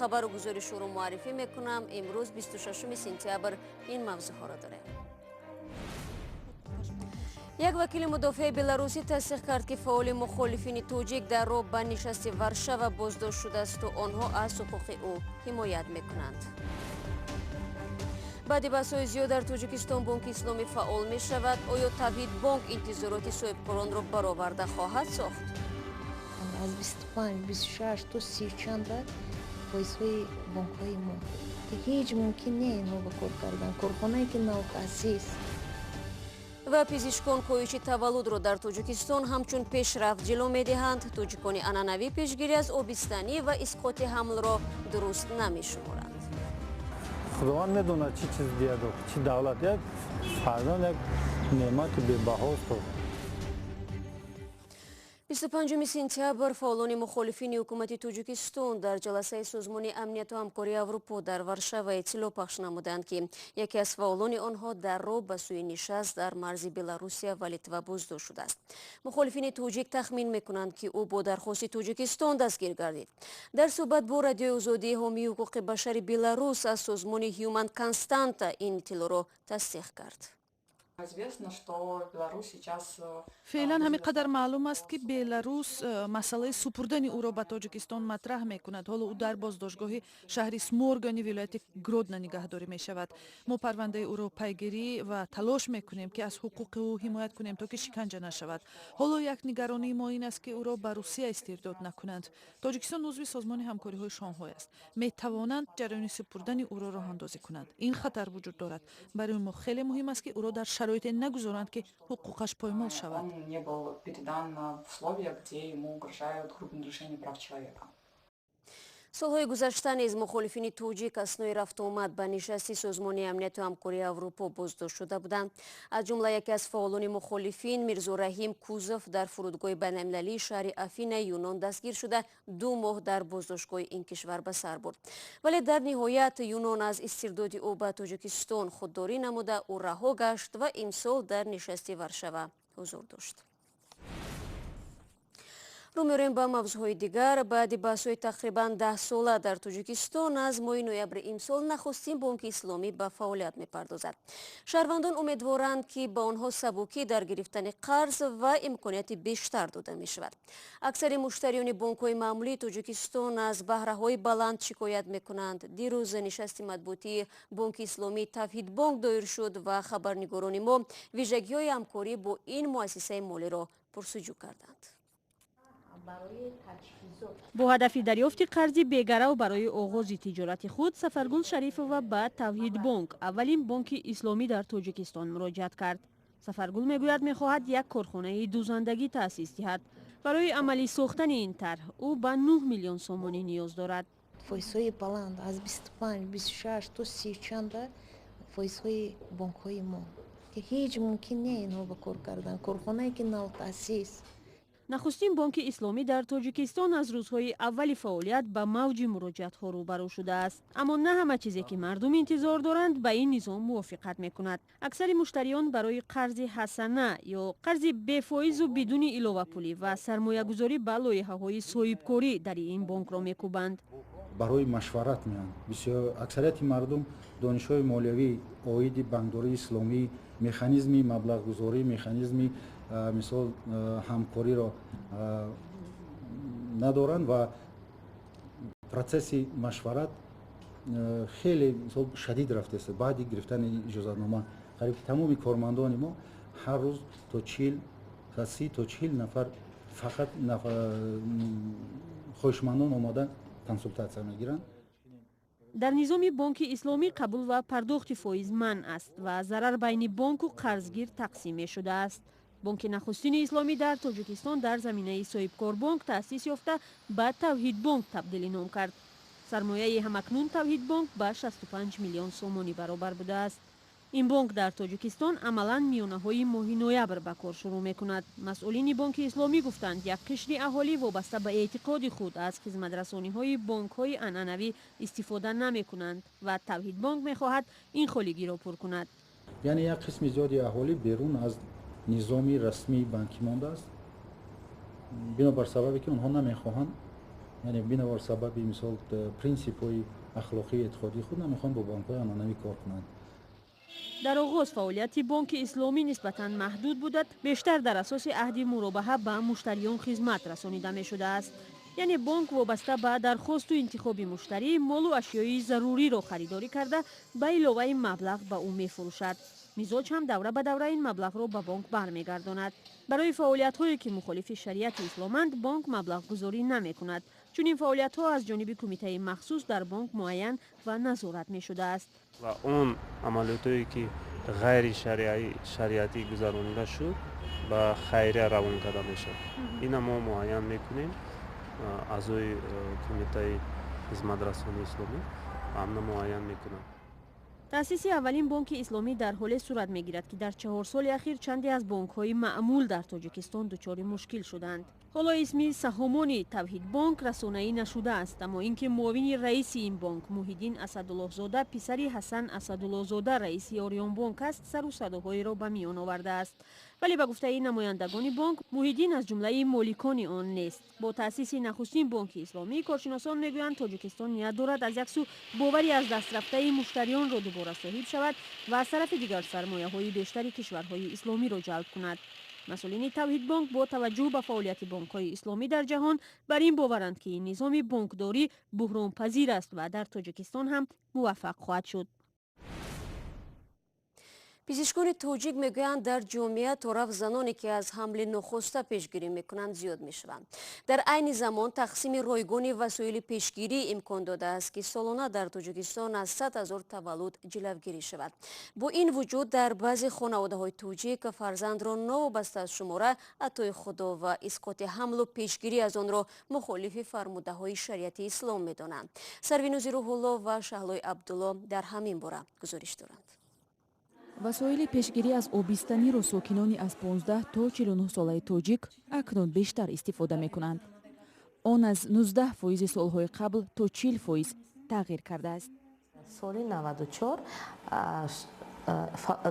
Хабару гузоришҳоро муаррифӣ мекунам. Имрӯз, 26 сентябр, ин мавзӯъҳоро дорем. Як вакили мудофеи беларусӣ тасдиқ кард, ки фаъоли мухолифини тоҷик дар роҳ ба нишасти Варшава боздошт шудаасту онҳо аз ҳуқуқи ӯ ҳимоят мекунанд. Баъди баҳсҳои зиёд дар Тоҷикистон Бонки Исломӣ фаъол мешавад. Оё Тавҳидбонк интизороти соҳибкоронро бароварда хоҳад сохт? Аз 25, 26 то си чанда фоизҳои бонкҳои мо, ки ҳеҷ мумкин не инҳо ба кор кардан, корхонае ки навтаъсис. Ва пизишкон коҳиши таваллудро дар Тоҷикистон ҳамчун пешрафт ҷило медиҳанд. Тоҷикони анъанавӣ пешгирӣ аз обистанӣ ва исқоти ҳамлро дуруст намешуморанд. Худованд медонад, чӣ чиз диҳад, чӣ давлат. Як фарзанд як неъмати бебаҳост. 25 сентябр фаъолони мухолифини ҳукумати Тоҷикистон дар ҷаласаи Созмони амнияту ҳамкории Аврупо дар Варшава иттилоъ пахш намуданд, ки яке аз фаъолони онҳо дар роҳ ба сӯи нишаст дар марзи Беларусия ва Литва боздошт шудааст. Мухолифини тоҷик тахмин мекунанд, ки ӯ бо дархости Тоҷикистон дастгир гардид. Дар суҳбат бо Радиои Озодӣ ҳомии ҳуқуқи башари Беларус аз созмони Хьюман Константа ин иттилоъро тасдиқ кард. Известно, что Беларусь сейчас Феълан ҳамин қадар маълум аст, ки Беларус масъалаи супурдани ӯро ба Тоҷикистон матраҳ мекунад. Ҳоло ӯ дар боздоштгоҳи шаҳри Сморгони вилояти Гродно нигаҳдорӣ мешавад. Мо парвандаи ӯро пайгирӣ ва талош мекунем, ки аз ҳуқуқи ӯ ҳимоят кунем, то ки шиканҷа нашавад. Ҳоло як нигаронии мо ин аст, ки ӯро ба Русия истирдод накунанд. Тоҷикистон узви Созмони ҳамкориҳои Шонҳой аст, метавонанд ҷараёни супурдани ӯро роҳандозӣ кунанд. Ин хатар вуҷуд дорад. Барои мо хеле муҳим аст, ки ӯро дар шароите нагузоранд, ки ҳуқуқаш поймол шавад. Он не был передан в условия, где ему угрожают грубые нарушения прав человека. Солҳои гузашта низ мухолифини тоҷик аснои рафтуомад ба нишасти Созмони амнияту ҳамкории Аврупо боздошт шуда буданд. Аз ҷумла яке аз фаъолони мухолифин, Мирзораҳим Кузов, дар фурудгоҳи байналмилалии шаҳри Афинаи Юнон дастгир шуда, 2 моҳ дар боздоштгоҳи ин кишвар ба сар бурд, вале дар ниҳоят Юнон аз истирдоди ӯ ба Тоҷикистон худдорӣ намуда, ӯ раҳо гашт ва имсол дар нишасти Варшава ҳузур дошт. Рӯ меорем ба мавзӯъҳои дигар. Баъди баҳсҳои тақрибан 10сола дар Тоҷикистон аз моҳи ноябри имсол нахустин Бонки Исломӣ ба фаъолият мепардозад. Шаҳрвандон умедворанд, ки ба онҳо сабукӣ дар гирифтани қарз ва имконияти бештар дода мешавад. Аксари муштариёни бонкҳои маъмулии Тоҷикистон аз баҳраҳои баланд шикоят мекунанд. Дирӯз нишасти матбуотии Бонки Исломии Тавҳидбонк доир шуд ва хабарнигорони мо вижагиҳои ҳамкорӣ бо ин муассисаи молиро пурсуҷӯ карданд. Бо ҳадафи дарёфти қарзи бегарав барои оғози тиҷорати худ Сафаргул Шарифова ба Тавҳидбонк, аввалин бонки исломӣ дар Тоҷикистон, муроҷиат кард. Сафаргул мегӯяд, мехоҳад як корхонаи дӯзандагӣ таъсис диҳад. Барои амалӣ сохтани ин тарҳ ӯ ба 9 миллион сомонӣ ниёз дорад. Фоизҳои баланд, аз 25, 26 то си чанда фоизҳои бонкҳои мо, ки ҳеҷ мумкин не инҳо ба кор кардан, корхонае ки навтаъсис. Нахустин бонки исломӣ дар Тоҷикистон аз рӯзҳои аввали фаъолият ба мавҷи муроҷиатҳо рӯбарӯ шудааст. Аммо на ҳама чизе, ки мардум интизор доранд, ба ин низом мувофиқат мекунад. Аксари муштариён барои қарзи ҳасана ё қарзи бефоизу бидуни иловапулӣ ва сармоягузорӣ ба лоиҳаҳои соҳибкорӣ дари ин бонкро мекӯбанд. Барои машварат меоянд. Бисёр аксарияти мардум донишҳои молиявӣ оиди бонкдории исломӣ, механизми маблағгузорӣ, механизми, мисол, ҳамкориро надоранд ва процесси машварат хеле, мисол, шадид рафтааст. Баъди гирифтани иҷозатнома қариб тамоми кормандони мо ҳар рӯз то 40, 30 то 40 нафар фақат хоҳишмандон омода консултатсия мегиранд. Дар низоми бонки исломӣ қабул ва пардохти фоиз манъ аст ва зарар байни бонку қарзгир тақсим мешудааст. Бонки нахустини исломӣ дар Тоҷикистон дар заминаи Соҳибкорбонк таъсис ёфта, ба Тавҳидбонк табдили ном кард. Сармояи ҳамакнун Тавҳидбонк ба 65 миллион сомонӣ баробар будааст. Ин бонк дар Тоҷикистон амалан миёнаҳои моҳи ноябр ба кор шурӯъ мекунад. Масъулини бонки исломӣ гуфтанд, як қишри аҳолӣ вобаста ба эътиқоди худ аз хизматрасониҳои бонкҳои анъанавӣ истифода намекунанд ва Тавҳидбонк мехоҳад ин холигиро пур кунад. Яъне як қисми зиёди аҳолӣ берун аз низоми расмии банкӣ мондааст, бинобар сабабе ки онҳо намехоҳанд. Яъне бинобар сабаби, мисол, принсипҳои ахлоқии эътиқодии худ намехоҳанд бо бонкҳои анъанавӣ кор кунанд. Дар оғоз фаъолияти Бонки Исломӣ нисбатан маҳдуд буда, бештар дар асоси аҳди муробаҳа ба муштариён хизмат расонида мешудааст. Яъне бонк вобаста ба дархосту интихоби муштарӣ молу ашёи заруриро харидорӣ карда, ба иловаи маблағ ба ӯ мефурӯшад. Мизоҷ ҳам давра ба давра ин маблағро ба бонк бармегардонад. Барои фаъолиятҳое, ки мухолифи шариати исломанд, бонк маблағгузорӣ намекунад. Чунин фаъолиятҳо аз ҷониби кумитаи махсус дар бонк муайян ва назорат мешудааст. Ва он амалиётҳое, ки ғайри шариатӣ гузаронида шуд, ба хайрия равон карда мешавад. Ина мо муайян мекунем, аъзои кумитаи хизматрасонии исломӣ амна муайян мекунанд. Таъсиси аввалин бонки исломӣ дар ҳоле сурат мегирад, ки дар 4 соли ахир чанде аз бонкҳои маъмул дар Тоҷикистон дучори мушкил шуданд. Ҳоло исми саҳомони Тавҳидбонк расонаӣ нашудааст, аммо ин ки муовини раиси ин бонк Муҳиддин Асадуллоҳзода писари Ҳасан Асадуллоҳзода, раиси Ориёнбонк аст, сару садоҳоеро ба миён овардааст. Вале ба гуфтаи намояндагони бонк, Муҳиддин аз ҷумлаи моликони он нест. Бо таъсиси нахустин бонки исломӣ, коршиносон мегӯянд, Тоҷикистон ният дорад аз як сӯ бовари аз дастрафтаи муштариёнро дубора соҳиб шавад ва аз тарафи дигар сармояҳои бештари кишварҳои исломиро ҷалб кунад. Масъулини Тавҳидбонк бо таваҷҷӯҳ ба фаъолияти бонкҳои исломӣ дар ҷаҳон бар ин боваранд, ки низоми бонкдорӣ буҳронпазир аст ва дар Тоҷикистон ҳам муваффақ хоҳад шуд. Пизишкони тоҷик мегӯянд, дар ҷомеа тораф заноне, ки аз ҳамли нохоста пешгирӣ мекунанд, зиёд мешаванд. Дар айни замон тақсими ройгони васоили пешгирӣ имкон додааст, ки солона дар Тоҷикистон аз 100 ҳазор таваллуд ҷилавгирӣ шавад. Бо ин вуҷуд дар баъзе хонаводаҳои тоҷик фарзандро новобаста аз шумора атои Худо ва исқоти ҳамлу пешгирӣ аз онро мухолифи фармудаҳои шариати ислом медонанд. Сарвинӯзи Рӯҳулло ва Шаҳлои Абдулло дар ҳамин бора гузориш доранд. Васоили пешгирӣ аз обистаниро сокинони аз 15 то 49 солаи тоҷик акнун бештар истифода мекунанд. Он аз 19 фоизи солҳои қабл то 40 фоиз тағйир кардааст. Соли 94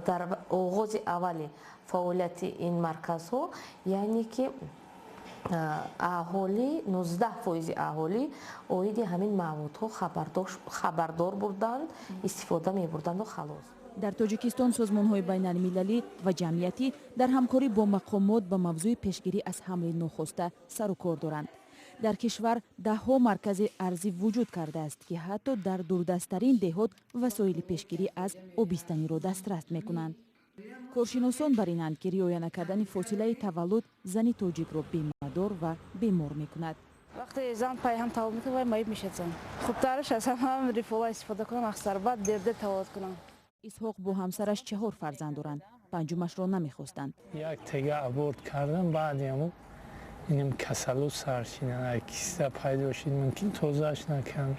дар оғози аввали фаъолияти ин марказҳо, яъне ки аҳолӣ 19 фоизи аҳолӣ оиди ҳамин маводҳо хабардор бурданд, истифода мебурданду халос. Дар Тоҷикистон созмонҳои байналмилалӣ ва ҷамъиятӣ дар ҳамкорӣ бо мақомот ба мавзӯи пешгирӣ аз ҳамли нохоста сару кор доранд. Дар кишвар даҳҳо маркази арзӣ вуҷуд кардааст, ки ҳатто дар дурдасттарин деҳот васоили пешгирӣ аз обистаниро дастрас мекунанд. Коршиносон бар инанд, ки риоя накардани фосилаи таваллуд зани тоҷикро бемадор ва бемор мекунад. Вақте зан пайҳам таваллуд мекунад, вай маиб мешавад зан. Хубтараш аз ҳама рифола истифода кунам, ахсарбад дердер таваллуд кунам. Исҳоқ бо ҳамсараш 4 фарзанд доранд. Панҷумашро намехостанд. Як тега аборт кардам, баъди ҳаму иним касалу сар шидан, киста пайдо шид, мумкин тозааш накард,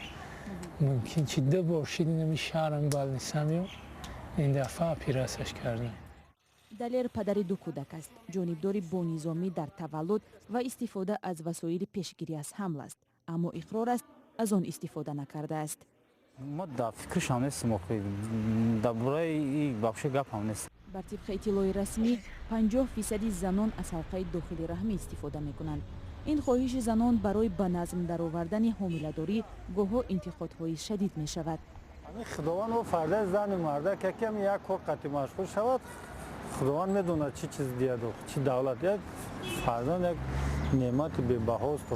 мумкин чи ду бор шид, инами шаҳрам балнисам ё ин дафъа операсияш кардам. Далер падари 2 кӯдак аст. Ҷонибдори бонизомӣ дар таваллуд ва истифода аз васоили пешгирӣ аз ҳамл аст, аммо иқрор аст, аз он истифода накардааст. Ма дар фикрашам нестам, дар бораи вообще гапам нест. Бар тибқи иттилои расмӣ, 50 фисади занон аз ҳалқаи дохили раҳмӣ истифода мекунанд. Ин хоҳиши занон барои ба назм даровардани ҳомиладорӣ гоҳҳо интиқодҳои шадид мешавад. Худованд о фардаи зани марда якам як кор қатъи машғул шавад, Худованд медонад чӣ чиз диҳад, чӣ давлат. Як фарзанд як неъмати бебаҳост.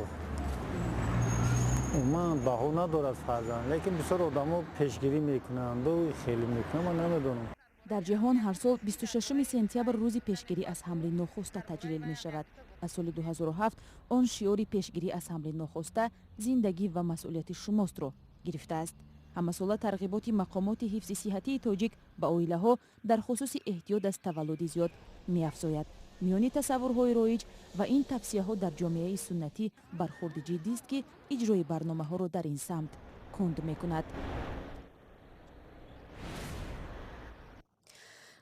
Умуман баҳо надорад фарзанд, лекин бисёр одамо пешгирӣ мекунанд, хеле мекунанд, ман намедонам. Дар ҷаҳон ҳар сол 26 сентябр рӯзи пешгирӣ аз ҳамли нохоста таҷлил мешавад. Аз соли 2007 он шиори пешгирӣ аз ҳамли нохоста зиндагӣ ва масъулияти шумостро гирифтааст. Ҳамасола тарғиботи мақомоти ҳифзи сиҳатии тоҷик ба оилаҳо дар хусуси эҳтиёт аз таваллуди зиёд меафзояд. Миёни тасаввурҳои роиҷ ва ин тавсияҳо дар ҷомеаи суннатӣ бархурди ҷиддист, ки иҷрои барномаҳоро дар ин самт кунд мекунад.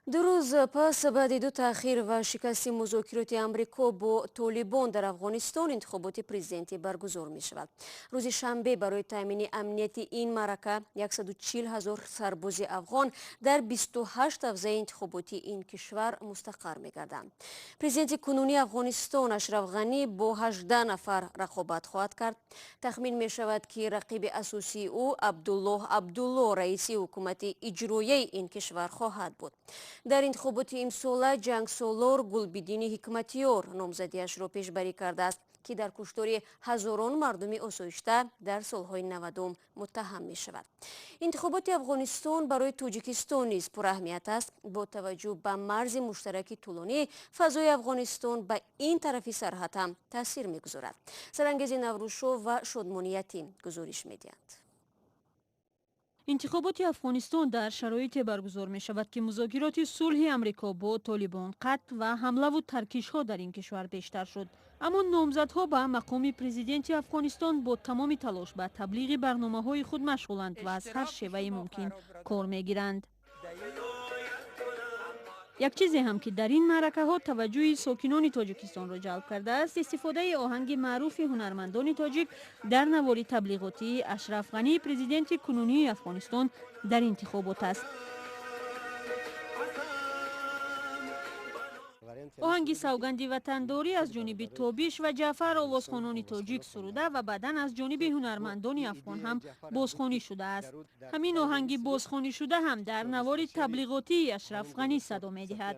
Ду рӯз пас баъди ду таъхир ва шикасти музокироти Амрико бо Толибон дар Афғонистон интихоботи президентӣ баргузор мешавад. Рӯзи шанбе барои таъмини амнияти ин маърака 140 ҳазор сарбози афғон дар 28 ҳавзаи интихоботии ин кишвар мустақар мегарданд. Президенти кунунии Афғонистон Ашраф Ғанӣ бо 18 нафар рақобат хоҳад кард. Тахмин мешавад, ки рақиби асосии ӯ Абдуллоҳ Абдулло, раиси ҳукумати иҷроияи ин кишвар хоҳад буд. Дар интихоботи имсола ҷангсолор Гулбиддини Ҳикматёр номзадиашро пешбарӣ кардааст, ки дар куштори ҳазорон мардуми осоишта дар солҳои 90 муттаҳам мешавад. Интихоботи Афғонистон барои Тоҷикистон низ пураҳамият аст. Бо таваҷҷӯҳ ба марзи муштараки тӯлонӣ, фазои Афғонистон ба ин тарафи сарҳад ҳам таъсир мегузорад. Сарангези Наврӯзшо ва Шодмониятӣ гузориш медиҳанд. Интихоботи Афғонистон дар шароите баргузор мешавад, ки музокироти сулҳи Амрико бо Толибон қатъ ва ҳамлаву таркишҳо дар ин кишвар бештар шуд. Аммо номзадҳо ба мақоми президенти Афғонистон бо тамоми талош ба таблиғи барномаҳои худ машғуланд ва аз ҳар шеваи мумкин кор мегиранд. Як чизе ҳам, ки дар ин маъракаҳо таваҷҷӯҳи сокинони Тоҷикистонро ҷалб кардааст, истифодаи оҳанги маъруфи ҳунармандони тоҷик дар навори таблиғотии Ашраф Ғанӣ, президенти кунунии Афғонистон, дар интихобот аст. Оҳанги савганди ватандорӣ аз ҷониби Тобиш ва Ҷаъфар, овозхонони тоҷик, суруда ва баъдан аз ҷониби ҳунармандони афғон ҳам бозхонӣ шудааст. Ҳамин оҳанги бозхонишуда ҳам дар навори таблиғотии Ашраф Ғанӣ садо медиҳад.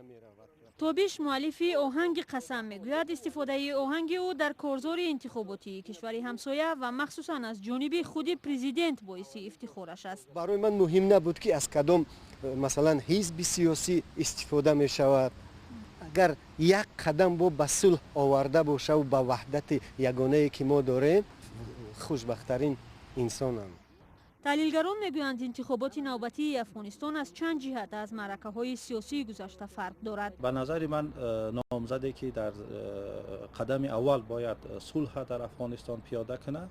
Тобиш, муаллифи оҳанги қасам, мегӯяд, истифодаи оҳанги ӯ дар корзори интихоботии кишвари ҳамсоя ва махсусан аз ҷониби худи президент боиси ифтихораш аст. Барои ман муҳим набуд, ки аз кадом, масалан, ҳизби сиёсӣ истифода мешавад. Агар як қадам бо ба сулҳ оварда бошаву ба ваҳдати ягонае, ки мо дорем, хушбахттарин инсонам. Таҳлилгарон мегӯянд, интихоботи навбатии Афғонистон аз чанд ҷиҳат аз маъракаҳои сиёсии гузашта фарқ дорад. Ба назари ман, номзаде, ки дар қадами аввал бояд сулҳа дар Афғонистон пиёда кунад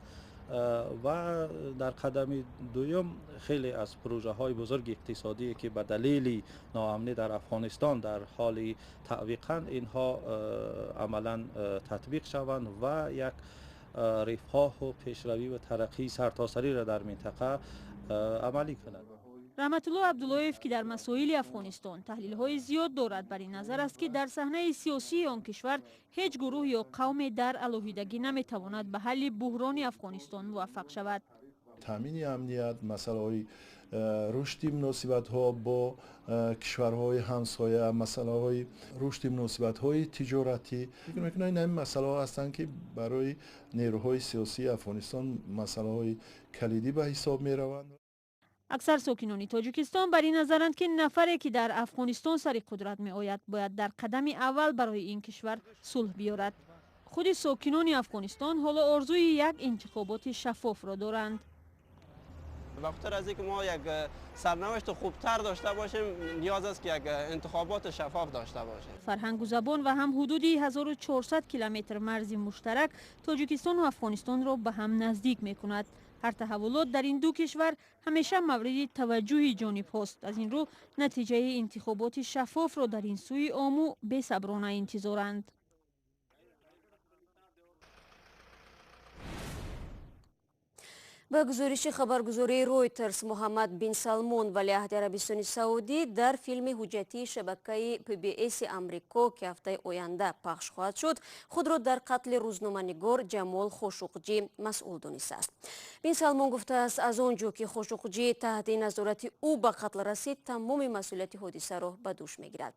ва дар қадами дуюм хеле аз пруҷаҳои бузурги иқтисодие, ки ба далели ноамнӣ дар Афғонистон дар ҳоли таъвиқанд, инҳо амалан татбиқ шаванд ва як рифоҳу пешравӣ ва тараққии сартосариро дар минтақа амалӣ кунад. Раҳматулло Абдуллоев, ки дар масоили Афғонистон таҳлилҳои зиёд дорад, бар ин назар аст, ки дар саҳнаи сиёсии он кишвар ҳеҷ гурӯҳ ё қавме дар алоҳидагӣ наметавонад ба ҳалли буҳрони Афғонистон муваффақ шавад. Таъмини амният, масъалаҳои рушди муносибатҳо бо кишварҳои ҳамсоя, масъалаҳои рушди муносибатҳои тиҷоратӣ, фикр мекунам, ин ҳамин масъалаҳо ҳастанд, ки барои нерӯҳои сиёсии Афғонистон масъалаҳои калидӣ ба ҳисоб мераванд. Аксар сокинони Тоҷикистон бар ин назаранд, ки нафаре, ки дар Афғонистон сари қудрат меояд, бояд дар қадами аввал барои ин кишвар сулҳ биёрад. Худи сокинони Афғонистон ҳоло орзуи як интихоботи шаффофро доранд. Ба хотир аз инки мо як сарнавишти хубтар дошта бошем, ниёз аст, ки як интихобот шаффоф дошта бошем. Фарҳангу забон ва ҳам ҳудуди 1400 километр марзи муштарак Тоҷикистону Афғонистонро ба ҳам наздик мекунад. Ҳар таҳаввулот дар ин ду кишвар ҳамеша мавриди таваҷҷӯҳи ҷонибҳост. Аз ин рӯ натиҷаи интихоботи шаффофро дар ин сӯи Ому бесаброна интизоранд. Ба гузориши хабаргузории Ройтерс, Муҳаммад бин Салмон, валиаҳди Арабистони Саудӣ, дар филми ҳуҷҷатии шабакаи ПБС Амрико, ки ҳафтаи оянда пахш хоҳад шуд, худро дар қатли рӯзноманигор Ҷамол Хошуқҷӣ масъул донистааст. Бин Салмон гуфтааст, аз он ҷо ки Хошуқҷӣ таҳти назорати ӯ ба қатл расид, тамоми масъулияти ҳодисаро ба дӯш мегирад.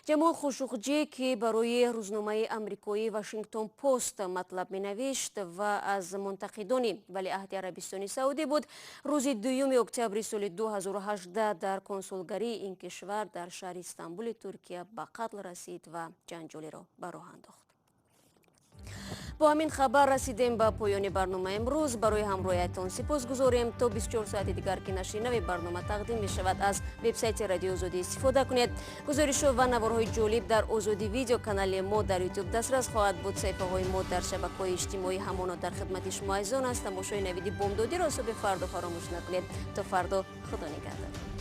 Ҷамол Хошуқҷӣ, ки барои рӯзномаи амрикоии Вашингтон Пост матлаб менавишт ва аз мунтақидони валиаҳди Арабистони Саудӣ буд, рӯзи 2 октябри соли 2018 дар консулгарии ин кишвар дар шаҳри Истанбули Туркия ба қатл расид ва ҷанҷолиро ба роҳ андохт. Бо ҳамин хабар расидем ба поёни барнома имрӯз. Барои ҳамроҳиятон сипос гузорем. То 24 соати дигар, ки нашри нави барнома тақдим мешавад, аз вебсайти Радиои Озодӣ истифода кунед. Гузоришҳо ва наворҳои ҷолиб дар Озодӣ видео канали мо дар Ютуб дастрас хоҳад буд. Саҳифаҳои мо дар шабакаҳои иҷтимоӣ ҳамоно дар хидмати шумо азизон аст. Тамошои навиди бомдодиро субҳи фардо фаромӯш накунед. То фардо, Худо нигаҳдор.